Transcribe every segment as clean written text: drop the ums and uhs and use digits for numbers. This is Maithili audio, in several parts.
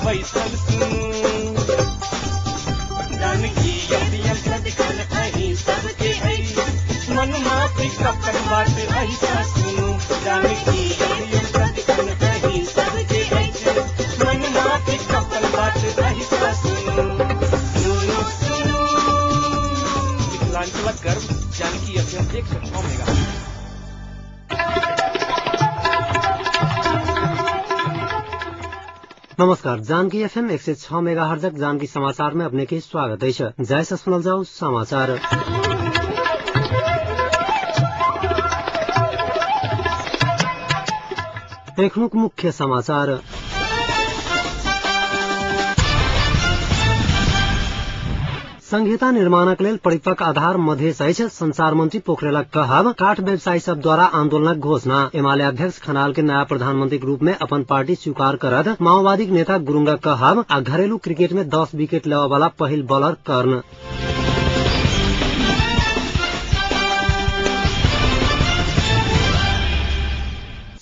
बैसल सुनू। जानकी एफएम सदिखन अहीं सबके अछि, मनमाफिक अपन बात अहीं सुनू। जानकी एफएम सदिखन अहीं सबके अछि, मनमाफिक अपन बात अहीं सुनू। सुनू सुनू मिथिलांचलक गर्व जानकी एफएम 106 मेगा। नमस्कार, जानकी एफएम 106 मेगाहर्जक जानकी समाचार में अपने के स्वागत है। जय से सुनल जाओ समाचार। एखनुक मुख्य समाचार। संहिता निर्माणक लेल परिपक्व आधार मधेश अछि, संचार मंत्री पोखरेलक कहब। काठ व्यवसायी सब द्वारा आंदोलनक घोषणा। एमाले अध्यक्ष खनाल के नया प्रधानमंत्री के रूप में अपन पार्टी स्वीकार करत माओवादी नेता गुरुंगक कहब। आ घरेलू क्रिकेट में 10 विकेट लेवा वाला पहिल बॉलर कर्ण।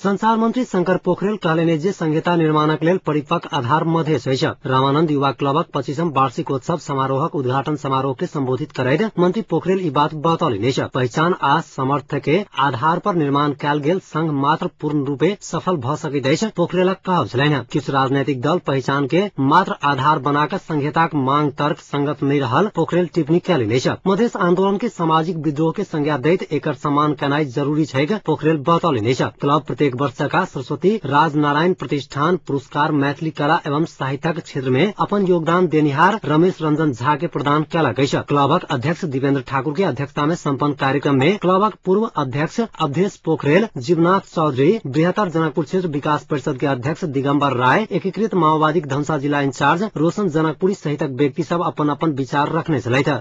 संचार मंत्री शंकर पोखरेल कहलनि जे संहिता निर्माणक लेल परिपक्व आधार मधेश अछि। रामानंद युवा क्लबक 25म वार्षिकोत्सव समारोहक उद्घाटन समारोह के संबोधित करैत मंत्री पोखरेल ई बात बतौलनि अछि। पहचान आ समर्थ के आधार पर निर्माण कयल गेल संघ मात्र पूर्ण रूपे सफल भ सकैत अछि, पोखरेलक कहब छलनि। किछु राजनैतिक दल पहचान के मात्र आधार बनाकर संहिताक मांग तर्क संगत नहि रहल पोखरेल टिप्पणी कयलनि अछि। मधेश आंदोलन के सामाजिक विद्रोह के संज्ञा दैत एकर सम्मान केनाइ जरूरी छैक, पोखरेल बतौलनि अछि। क्लब प्रत्येक वर्ष का सरस्वती राजनारायण प्रतिष्ठान पुरस्कार मैथिली कला एवं साहित्यक क्षेत्र में अपन योगदान देनिहार रमेश रंजन झा के प्रदान कयलक अछि। क्लबक अध्यक्ष दिवेंद्र ठाकुर के अध्यक्षता में सम्पन्न कार्यक्रम में क्लबक पूर्व अध्यक्ष अवधेश पोखरेल, जीवनाथ चौधरी, बृहत्तर जनकपुर क्षेत्र विकास परिषद के अध्यक्ष दिगम्बर राय, एकीकृत माओवादी धनुषा जिला इंचार्ज रोशन जनकपुरी सहितक व्यक्ति सब अपन अपन विचार रखने छलथि।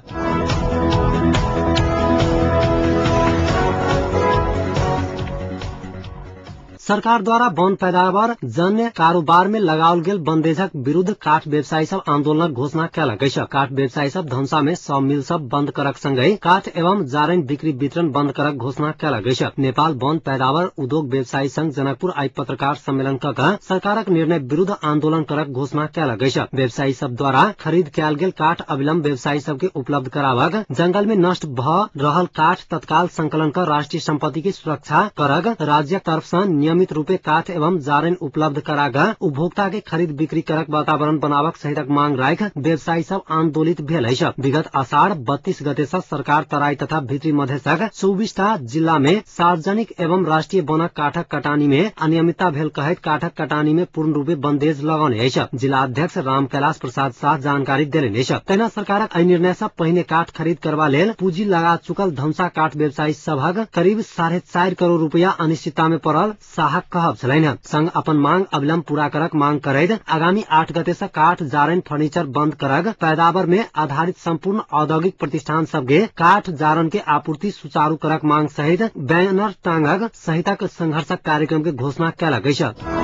सरकार द्वारा वन पैदावार जन्य कारोबार में लगाओल गेल बंदेजक विरुद्ध काठ व्यवसायी सब आंदोलनक घोषणा कयलक अछि। काठ व्यवसायी सब धनुषा में सौ मिल सब बंद करक संगहि काठ एवं जारनि बिक्री वितरण बंद करक घोषणा कयलक अछि। नेपाल वन पैदावार उद्योग व्यवसायी संघ जनकपुर आई पत्रकार सम्मेलन क सरकारक निर्णय विरुद्ध आंदोलन करक घोषणा कयलक अछि। व्यवसायी सब द्वारा खरीद कयल गेल काठ अविलंब व्यवसायी सब के उपलब्ध कराबक, जंगल में नष्ट भ रहल काठ तत्काल संकलन कर राष्ट्रीय संपत्ति के सुरक्षा करक, राज्यक तरफ सँ नियमित रूपे काठ एवं जारनि उपलब्ध कराक उपभोक्ता के खरीद बिक्री करक वातावरण बनावक सहितक मांग राखि व्यवसायी सब आंदोलित भेल अछि। विगत आषाढ़ 32 गते से सरकार तराई तथा भीतरी मधेशक 24टा जिला में सार्वजनिक एवं राष्ट्रीय वनक काठक कटानी में अनियमितता भेल कहैत काठक कटानी में पूर्ण रूपे बंदेज लगौने अछि। जिला अध्यक्ष राम कैलाश प्रसाद शाह जानकारी देलनि अछि। तहिना सरकारक एहि निर्णय से पहिने काठ खरीद करबा लेल पूंजी लगा चुकल धनुषा काठ व्यवसायी सभक करीब 4.5 करोड़ रुपया अनिश्चितता में पड़ल शाहक कहब छलनि। संघ अपन मांग अविलंब पूरा करक मांग करैत आगामी 8 गते से काठ जारनि फर्नीचर बंद करक, पैदावार में आधारित संपूर्ण औद्योगिक प्रतिष्ठान सबके काठ जारन के आपूर्ति सुचारू करक मांग सहित बैनर टांगक सहितक संघर्षक कार्यक्रम के घोषणा कयलक अछि।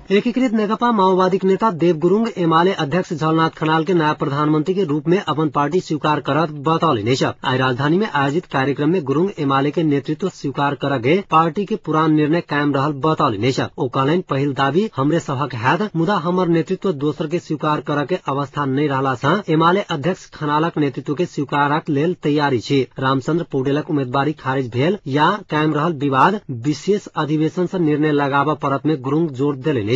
एकीकृत नेकपा माओवादी नेता देव गुरूङ एमाले अध्यक्ष झलनाथ खनाल के नया प्रधानमंत्री के रूप में अपन पार्टी स्वीकार करत बतौलनि अछि। आई राजधानी में आयोजित कार्यक्रम में गुरूङ एमाले के नेतृत्व स्वीकार करके पार्टी के पुरान निर्णय कायम रहल बतौलनि अछि। ओ कहलनि, पहिल दावी हमरे सभक हैत, मुदा हमर नेतृत्व दोसर के स्वीकार करके अवस्था नहि रहला सँ एमाले अध्यक्ष खनालक नेतृत्व के स्वीकारक लेल तैयारी छी। रामचंद्र पौडेलक उम्मीदवारी खारिज भेल या कायम रहल विवाद विशेष अधिवेशन से निर्णय लगाबऽ पड़त में गुरूङ जोर देलनि अछि।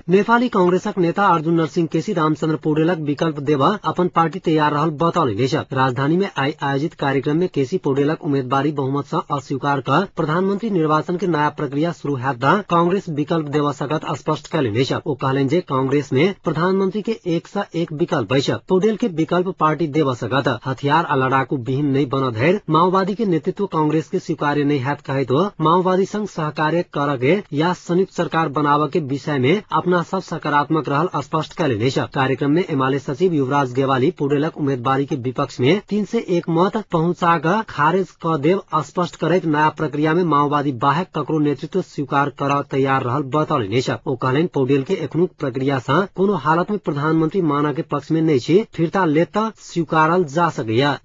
नेपाली कांग्रेसक नेता अर्जुन नरसिंह केसी रामचंद्र पौडेलक विकल्प देब अपन पार्टी तैयार रहल बतौलनि अछि। राजधानी में आई आयोजित कार्यक्रम में केसी पौडेलक उम्मीदवारी बहुमत से अस्वीकार कर प्रधानमंत्री निर्वाचन के नया प्रक्रिया शुरू हैत त कांग्रेस विकल्प देव सकत स्पष्ट कयलनि अछि। ओ कहलनि जे कांग्रेस में प्रधानमंत्री के 1 से 1 विकल्प अछि, पौडेल के विकल्प पार्टी देव सकत। हथियार आ लड़ाकू विहीन नहि बन धरि माओवादी के नेतृत्व कांग्रेस के स्वीकार्य नहि हैत कहैत माओवादी संग सहकार्य करके या संयुक्त सरकार बनाबऽ के विषय में अपना योजना सब सकारात्मक रहल स्पष्ट कयलनि अछि। कार्यक्रम में एमाले सचिव युवराज गेवाली पौडेलक उम्मीदवारी के विपक्ष में 301 मत पहुंचा क खारिज क देव स्पष्ट करैत नया प्रक्रिया में माओवादी बाहेक ककरो नेतृत्व स्वीकार कर तैयार रहल बतौलनि अछि। ओ कहलनि पौडेल के एखनुक प्रक्रिया सँ कोनो हालत में प्रधानमंत्री मानक के पक्ष में नहि छी, फिर्ता लेत त स्वीकारल जा सकैया।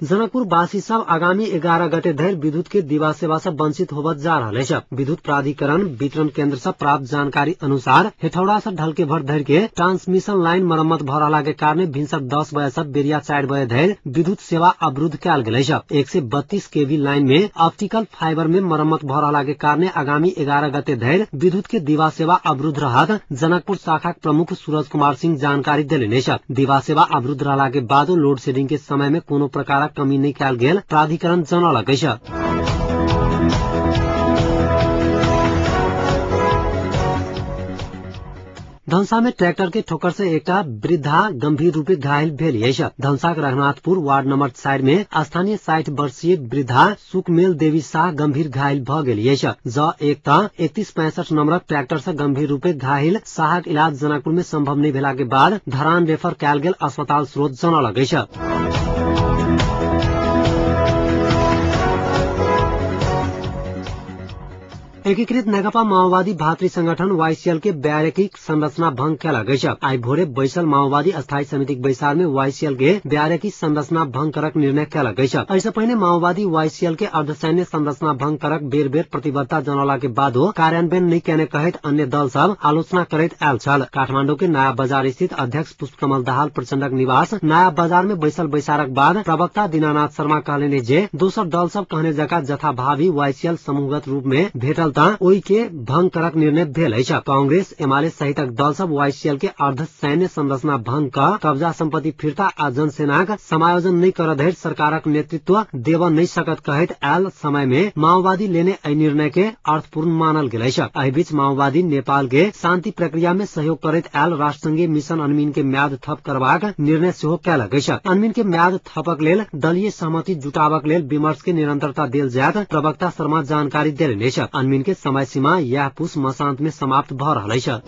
जनकपुर वासी सब आगामी 11 गते धरि विद्युत के दिवा सेवा से वंचित होबत जा रहल अछि। विद्युत प्राधिकरण वितरण केंद्र से प्राप्त जानकारी अनुसार हेठौड़ा से ढलके भर धरि के ट्रांसमिशन लाइन मरम्मत भ रहला के कारण भिनसर 10 बजे से बेरिया 4 बजे धरि विद्युत सेवा अवरुद्ध कयल गेल अछि। 132 केवी लाइन में ऑप्टिकल फाइबर में मरम्मत भ रहला के कारण आगामी 11 गते धरि विद्युत के दिवा सेवा अवरुद्ध रहत जनकपुर शाखा प्रमुख सूरज कुमार सिंह जानकारी देलनि अछि। दिवा सेवा अवरुद्ध रहला के बादो लोड शेडिंग के समय में कोनो प्रकार कमी नहि कयल गेल प्राधिकरण जनौलक अछि। धनसा में ट्रैक्टर के ठोकर से एकटा वृद्धा गंभीर रूपे घायल भेल अछि। धनसाक रघुनाथपुर वार्ड नंबर 4 में स्थानीय 60 वर्षीय वृद्धा सुकमेल देवी शाह गंभीर घायल भ गेल अछि। ज एक त 3165 नंबरक ट्रैक्टर से गंभीर रूपे घायल शाहक इलाज जनकपुर में संभव नहि भेला के बाद धरान रेफर कयल गेल अस्पताल स्रोत जनौलक अछि। एकीकृत नेकपा माओवादी भातृ संगठन वाईसीएल के ब्यारेकी संरचना भंग कयल अछि। आइ भोरे बैसल माओवादी स्थायी समितिक बैसार में वाईसीएल के ब्यारेकी संरचना भंग करक निर्णय कयल अछि। एहिसँ पहिने माओवादी वाईसीएल के अर्धसैन्य संरचना भंग करक बेर बेर प्रतिबद्धता जनौला के बादो कार्यान्वयन नहि केने कहैत अन्य दल सब आलोचना करैत आयल छल। काठमांडू के नया बाजार स्थित अध्यक्ष पुष्पकमल दाहाल प्रचण्डक निवास नया बाजार में बैसल बैसारक बाद प्रवक्ता दीनानाथ शर्मा कहलनि जे दोसर दल सब कहने जकाँ जथाभावी वाईसीएल समूहगत रूप में भेटल ओहि के भंग करक निर्णय भेल अछि। कांग्रेस एमाले सहितक दल सब वाईसीएल के अर्धसैन्य संरचना भंग क कब्जा संपत्ति फिर्ता आ जनसेनाक समायोजन नहि कर धरि सरकारक नेतृत्व देव नहि सकत कहैत आयल समय में माओवादी लेने एहि निर्णय के अर्थपूर्ण मानल गेल अछि। एहि बीच माओवादी नेपाल के शांति प्रक्रिया में सहयोग करैत आयल राष्ट्रसंघीय मिशन अनमीन के म्याद थप करबाक निर्णय सेहो कयलक अछि। अनमीन के म्याद थपक लेल दलीय सहमति जुटाबक लेल विमर्श के निरंतरता देल जायत प्रवक्ता शर्मा जानकारी देलनि अछि। अनमीन के समय सीमा यह पुष मसांत में समाप्त भ रहल अछि।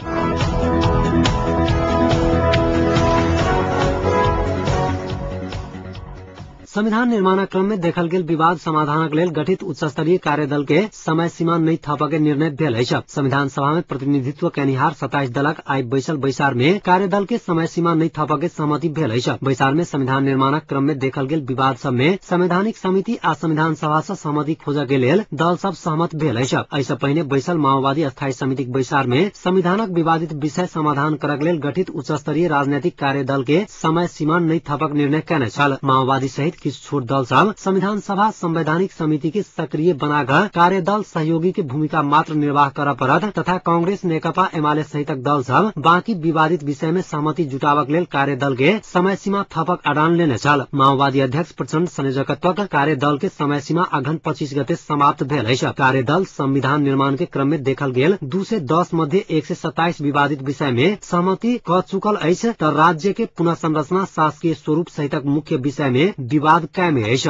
संविधान निर्माणक क्रम में देखल गेल विवाद समाधानक लेल गठित उच्च स्तरीय कार्यदल के समय सीमा नहि थपऽ के निर्णय भेल अछि। संविधान सभा में प्रतिनिधित्व केनिहार 27 दलक आइ बैसल बैसार में कार्यदल के समय सीमा नहि थपऽ के सहमति भेल अछि। बैसार में संविधान निर्माणक क्रम में देखल गेल विवाद सब में संवैधानिक समिति आ संविधान सभा से सहमति खोजऽ के लेल दल सब सहमत भेल अछि। एहिसँ पहिने बैसल माओवादी स्थायी समितिक बैसार में संविधानक विवादित विषय समाधान करक लेल गठित उच्च स्तरीय राजनैतिक कार्यदल के समय सीमा नहि थपक निर्णय केने छल। माओवादी सहित किछु छोट दल सब संविधान सभा संवैधानिक समिति के सक्रिय बनाकर कार्यदल सहयोगी के भूमिका मात्र निर्वाह कर पड़त तथा कांग्रेस नेकपा एमाले सहितक दल सब बाकी विवादित विषय में सहमति जुटावक लेल कार्यदल के समय सीमा थपक अडान लेने छल। माओवादी अध्यक्ष प्रचण्ड संयोजकत्वक कार्यदल के समय सीमा अघन 25 गते समाप्त भेल अछि। कार्यदल संविधान निर्माण के क्रम में देखल गेल 210 मध्ये 127 विवादित विषय में सहमति क चुकल अछि त राज्य के पुनः संरचना शासकीय स्वरूप सहितक मुख्य विषय में विवाद कायम अछि।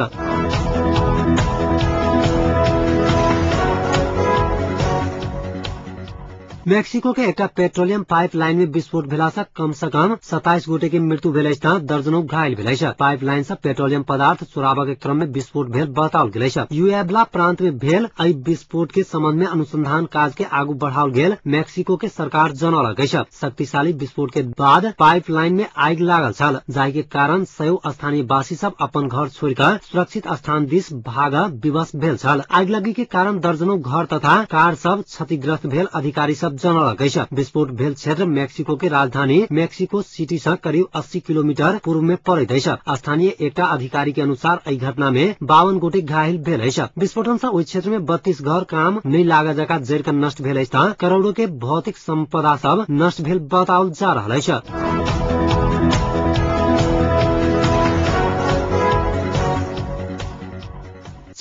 मेक्सिको के एकटा पेट्रोलियम पाइप लाइन में विस्फोट भेला से कम से कम 27 गोटे के मृत्यु भेल अछि त दर्जनों घायल भेल अछि। पाइप लाइन से पेट्रोलियम पदार्थ चोराबऽ के क्रम में विस्फोट भेल बताओल गेल अछि। युएब्ला प्रांत में भेल एहि विस्फोट के संबंध में अनुसंधान काज के आगू बढ़ाओल गेल मेक्सिको के सरकार जनौलक अछि। शक्तिशाली विस्फोट के बाद पाइप लाइन में आगि लागल छल, जाहि के कारण सयौ स्थानीय वासी सब अपन घर छोड़ कर सुरक्षित स्थान दिस भाग विवश भेल छल। आगिलगी के कारण दर्जनों घर तथा कार सब क्षतिग्रस्त भेल अधिकारी सब जनौलक अछि। विस्फोट भेल क्षेत्र मेक्सिको के राजधानी मेक्सिको सिटी से करीब 80 किलोमीटर पूर्व में पड़ैत अछि। स्थानीय एकटा अधिकारी के अनुसार एहि घटना में 52 गोटे घायल भेल अछि। विस्फोटन से ओहि क्षेत्र में 32 घर काम नहि लागऽ जकाँ जरि कऽ नष्ट भेल अछि त करोड़ों के भौतिक संपदा सब नष्ट भेल बताओल जा रहल अछि।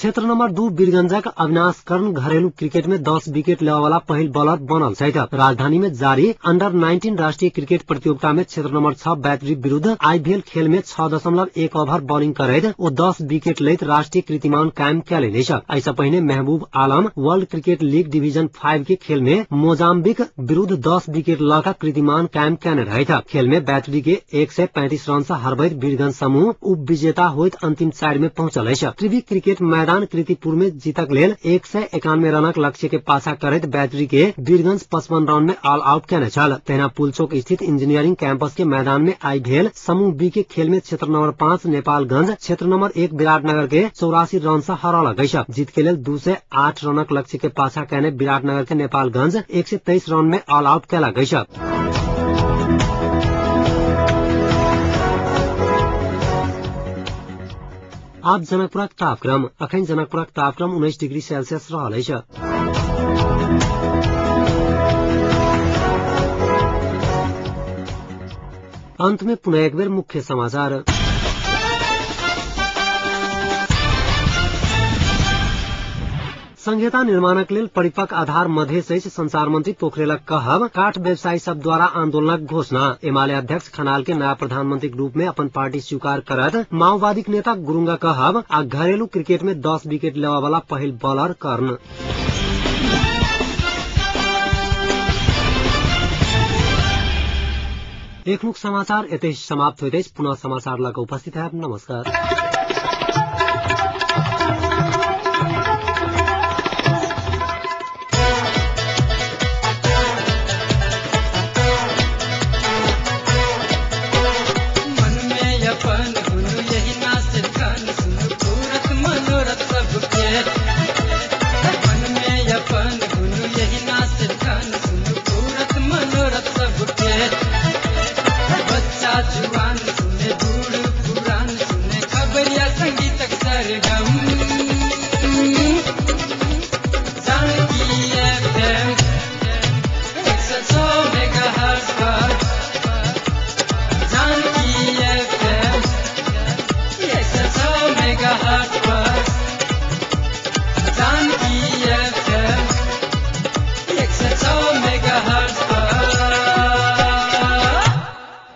क्षेत्र नम्बर 2 वीरगंजक अविनाश कर्ण घरेलू क्रिकेट में 10 विकेट लेवाला पहिल बॉलर बनल छथि। राजधानी में जारी अंडर 19 राष्ट्रीय क्रिकेट प्रतियोगिता में क्षेत्र नम्बर 6 बैतडी विरूद्ध आई भेल खेल में 6.1 ओभर बॉलिंग करैत ओ 10 विकेट लैत राष्ट्रीय कीर्तिमान कायम कएलनि अछि। एहिसँ पहिने Mehboob Alam world cricket league division 5 के खेल में मोजाम्बिक विरूद्ध 10 विकेट लऽ कऽ कीर्तिमान कायम कएने रहथि। खेल में बैतडी के 135 रन सँ हरबैत वीरगंज समूह उप विजेता होइत अंतिम 4 में पहुंचल अछि। त्रिवी क्रिकेट मैदान कीर्तिपुर में जीतक लेल 191 रनक लक्ष्य के पाछा करैत बैतडी के वीरगंज 55 रन में ऑल आउट केने छल। तहिना पुलचोक स्थित इंजीनियरिंग कैंपस के मैदान में आई भेल समूह बी के खेल में क्षेत्र नंबर 5 नेपालगंज क्षेत्र नंबर 1 विराटनगर के 84 रन से हरौलक अछि। जीत के लेल 208 रनक लक्ष्य के पाछा केने विराटनगर के नेपालगंज 123 रन में ऑल आउट केलक अछि। आब जनकपुरक तापक्रम। अखन जनकपुरक तापक्रम 19 डिग्री सेल्सियस रहल अछि। अंत में पुनः एक बेर मुख्य समाचार। संहिता निर्माणक लेल परिपक्व आधार मधेश अछि संचार मंत्री पोखरेलक कहब। काठ व्यवसायी सब द्वारा आंदोलनक घोषणा। एमाले अध्यक्ष खनाल के नया प्रधानमंत्री के रूप में अपन पार्टी स्वीकार करत माओवादी नेता गुरुंगा कहब। आ घरेलू क्रिकेट में 10 विकेट लेवा वाला पहिल बॉलर कर्ण। एखनुक समाचार एतै समाप्त होइत अछि। पुनः समाचार लऽ कऽ उपस्थित हैब। नमस्कार। मन में अपन गुरु यही नाच गान सुन पूरत मनोरथ सबके।